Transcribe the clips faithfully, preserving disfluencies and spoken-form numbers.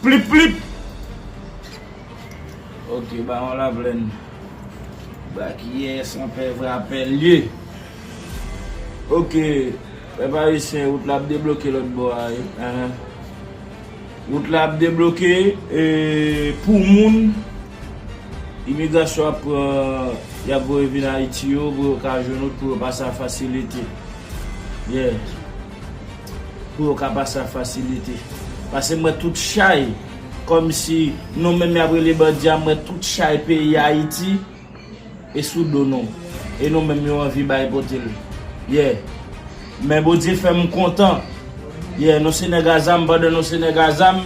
Plip, plip. Ok, Bawon Laplèn. Bak yè san pè vrapè l ye. Ok, pèp ayisyen, wout la ap debloke lòt bò a, wi. Ahan. Wout la ap debloke, e, pou moun, imigrasyon ap pran, y ap voye vin Ayiti yo, pou yo ka jwenn wout, pou yo pase a fasilite. Yeah. Pou yo ka pase a fasilite. Paske m wè tout chay, kòmsi nou menm y ap rele bandi a, m wè tout chay peyi Ayiti, e sou do nou. E nou menm yo anvi bay pote l. Yeah. Men Bondye fè m kontan. Yeah, nou se nèg a zam, pandan nou se nèg a zam,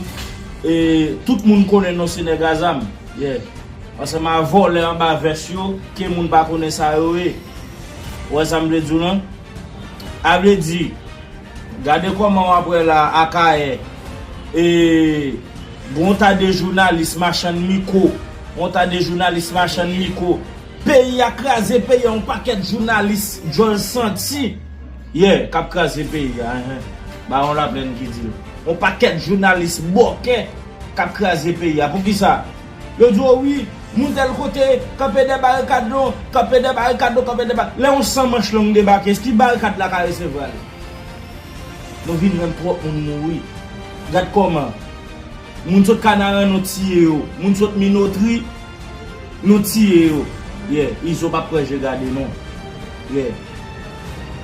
e tout moun konnen nou se nèg a zam. Yeah. Ansanm a vòlè anba vès yo, ke moun pa konnen sa yo ye. Ou wè sa m vle di w lan? A vle di, gade kòman w ap wè la, Akayè, e, gon ta de jounalis machann mikwo, gon ta de jounalis machann mikwo. Peyi a kraze, peyi a yon pakèt jounalis djòl santi. Yeah, k ap kraze peyi a, enhen. Bawon Laplèn ki di l. Yon pakèt jounalis bòkè k ap kraze peyi a. Poukisa? Yo di w wi, moun tèl kote, kanpe dè barikad non, kanpe dè barikad non, kanpe dè ba-, lè yon san manch long debake, èske barikad la ka resevwa l? Nou vin wè twòp moun mouri. Gad kòman. Moun sot Kanaran, nou tiye yo. Moun sot Minotri, nou tiye yo. Yeah, Izo p ap kwè je gade non. Yeah.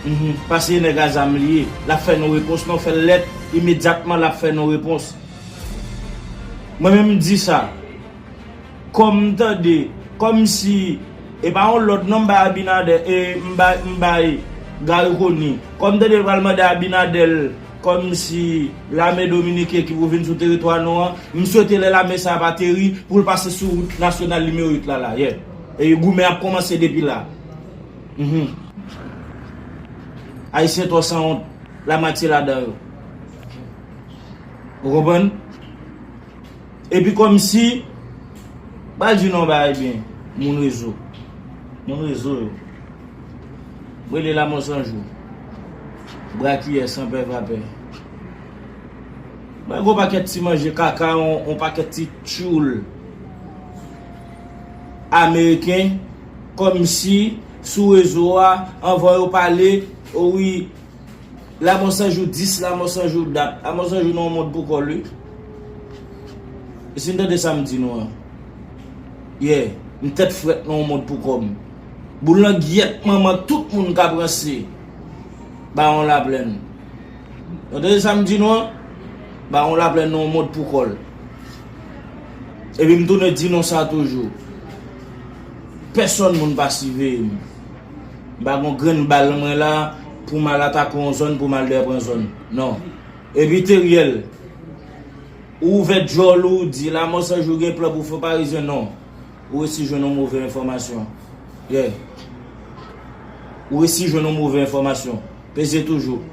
Mhm. Paske nèg a zam li ye. L ap fè nou repons, nou fè l lèt, imedyatman l ap fè nou repons. Mwen menm m di sa. Kòm m tande, kòmsi, e pa yon lòd non m bay Abinader, e m bay, m bay Garry Conille. Kòm m tande l pral mande Abinader, kòmsi lame dominiken ki pou vin sou teritwa nou an, m swete lè lame sa ap ateri pou l pase sou wout nasyonal nimewo uit la, la, yeah. E goumen ap kòmanse depi la. Mhm. Ayisyen twò sanwont, lamatye ladan yo. Ou konprann? Epi kòmsi, m pral di nou yon bagay byen, moun rezo. Moun rezo yo. M rele Lamò San Jou. Brakiyè, san pè, vapè. Mwen gon pakèt ti manje kaka, on, on pakèt ti tchoul ameriken, kòmsi sou rezo a, anvan yo pale, o wi, Lamò San Jou dis, Lamò San Jou dat. Lamò San Jou nan yon mond pou kò l, wi. E si n tande sa m di nou an? Yeah, m tèt frèt nan yon mond pou kò m. Boul nan gyèt manman tout moun k ap ranse Bawon Laplèn. Nou tande sa m di nou an? Bawon Laplèn nan yon mond pou kò l. Epi m tounen di nou sa toujou. Pèsòn moun pa siveye m. M pa gon grenn bal mwen la pou m al atake yon zòn, pou m al dèyè pran zòn. Non. Epi Teriel, ou ouvè djòl ou, ou di Lamò San Jou gen plan pou fè Parizyen, non. Ou resi jwenn yon move enfòmasyon. Yeah. Ou resi jwenn yon move enfòmasyon. Peze toujou.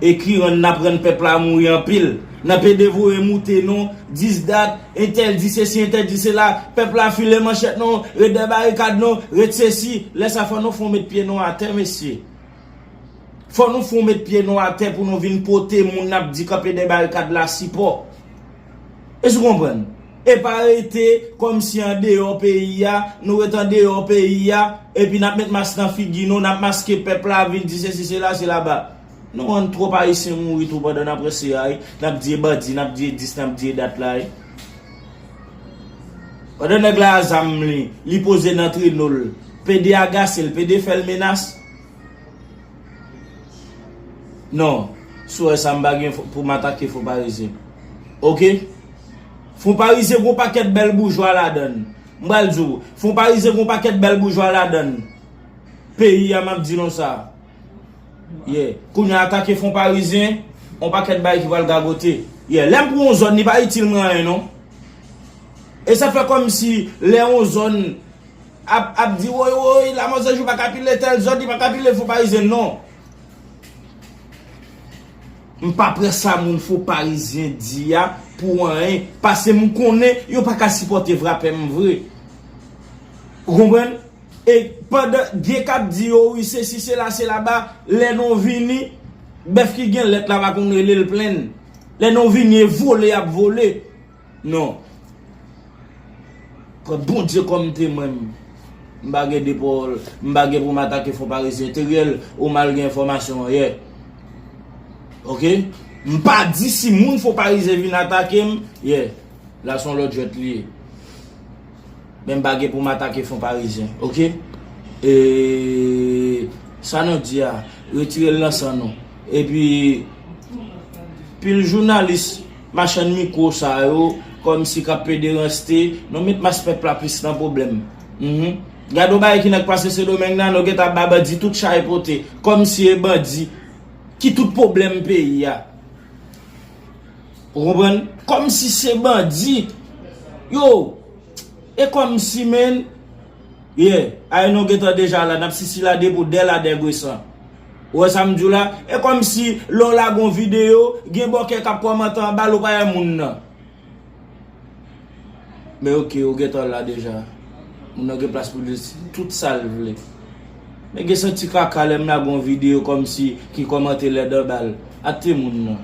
Ekri rann n ap rann pèp la mouri anpil. N ap ede voye moute non, dis dat, entèl di sesi, entèl di sela, pèp la file manchèt non, ret dèyè barikad non, ret sesi. Lè sa fò nou fon met pye nou atè, mesye. Fò nou fon met pye nou atè pou nou vin pote moun n ap di kanpe dèyè barikad la sipò. Èske w konprann? E pa rete kòmsi andeyò peyi a, nou ret andeyò peyi a, epi n ap met mas nan figi nou, n ap maske pèp la, ap vin di sesi, sela, sela ba. Nou rann twòp Ayisyen mouri tou pandan n ap ranse a, wi. N ap di e bandi, n ap di e dis, n ap di e dat la, wi. Pandan nèg la a zam li, li poze nan treno l, pede agase l, pede fè l menas. Non, sou wè sa m pa gen fo-, pou m atake Fon Parizyen. Oke? Fon Parizyen gon pakèt bèl boujwa ladan l. M pral di w, Fon Parizyen gon pakèt bèl boujwa ladan l. Peyi a, m ap di nou sa. Yeah. Kounye a atake Fon Parizyen, on pakèt bagay ki pral gagote. Yeah. Lè m pran yon zòn, li pa itil mwen anyen, non. E sa fè kòmsi lè yon zòn ap, ap di, woy, woy, Lamò San Jou pa ka pile tèl zòn, li pa ka pile Fon Parizyen, non. M pa pran sa moun Fon Parizyen di a pou anyen, paske m konnen yo pa ka sipòte vrapè m vre. Ou konprann? E pandan gen k ap di yo, wi, sesi, sela, sela ba, lè nou vini, bèf ki gen lèt la pa konn rele l plenn. Lè nou vini, e vole y ap vole. Non. Pran Bondye kòm temwen m. M pa gen de pawòl. M pa gen pou m atake Fon Parizyen. Teriel, ou mal gen enfòmasyon an, yeah. Oke? M pa di si moun Fon Parizyen vin atake m, yeah. La se yon lòt jwèt li ye. Men m pa gen pou m atake Fon Parizyen, oke? E sa nou di a, retire l nan san nou. Epi, pil jounalis, machann mikwo sa yo, kòmsi k ap pede ranste, nou met mas pèp la plis nan pwoblèm. Mhm. Gade yon bagay ki nèk pase Sendomeng nan, nou gentan ap ba bandi tout chay pote, kòmsi e bandi ki tout pwoblèm peyi a. Ou konprann? Kòmsi se bandi. Yo, e kòmsi, men, yeah, ay nou gentan deja la, n ap sisi la depo dè la dègresan. Ou wè sa m di w la? E kòmsi lè w lage yon videyo, gen bòkè k ap kòmante anba l, ou pa wè moun nan. Men oke, ou gentan la deja. Moun nan gen plas pou l di tout sa l vle. Men gen santi kaka lè m lage yon videyo kòmsi ki kòmante lèd anba l. Ate moun nan.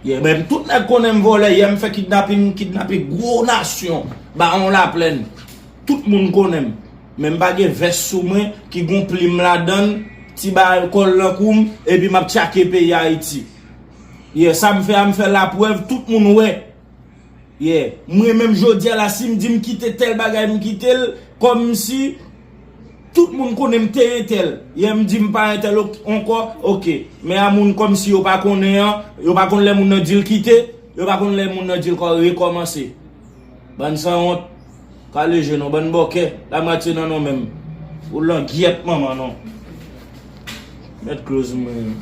Yeah, men tout nèg konnen m vòlè. Yeah, m fè kidnapin, m kidnape gwo nasyon. Bawon Laplèn. Tout moun konnen m. Men m pa gen vès sou mwen ki gon plim ladan l, ti bagay kòl nan kou m, epi m ap tchake peyi Ayiti. Yeah, sa m fè a, m fè laprèv, tout moun wè. Yeah. Mwen menm jodi a la, si m di m kite tèl bagay, m kite l, kòmsi tout moun konnen m te entèl. Yeah, m di m pa entèl ok-, ankò, oke. Men a moun kòmsi yo pa konnen an, yo pa konn lè moun nan di l kite, yo pa konn lè moun nan di l kò-, rekòmanse. Bann sanwont, kale je nou, bann bòkè, lamwatye nan nou menm. Ou langyèt manman nou. Mèt kloz mwen.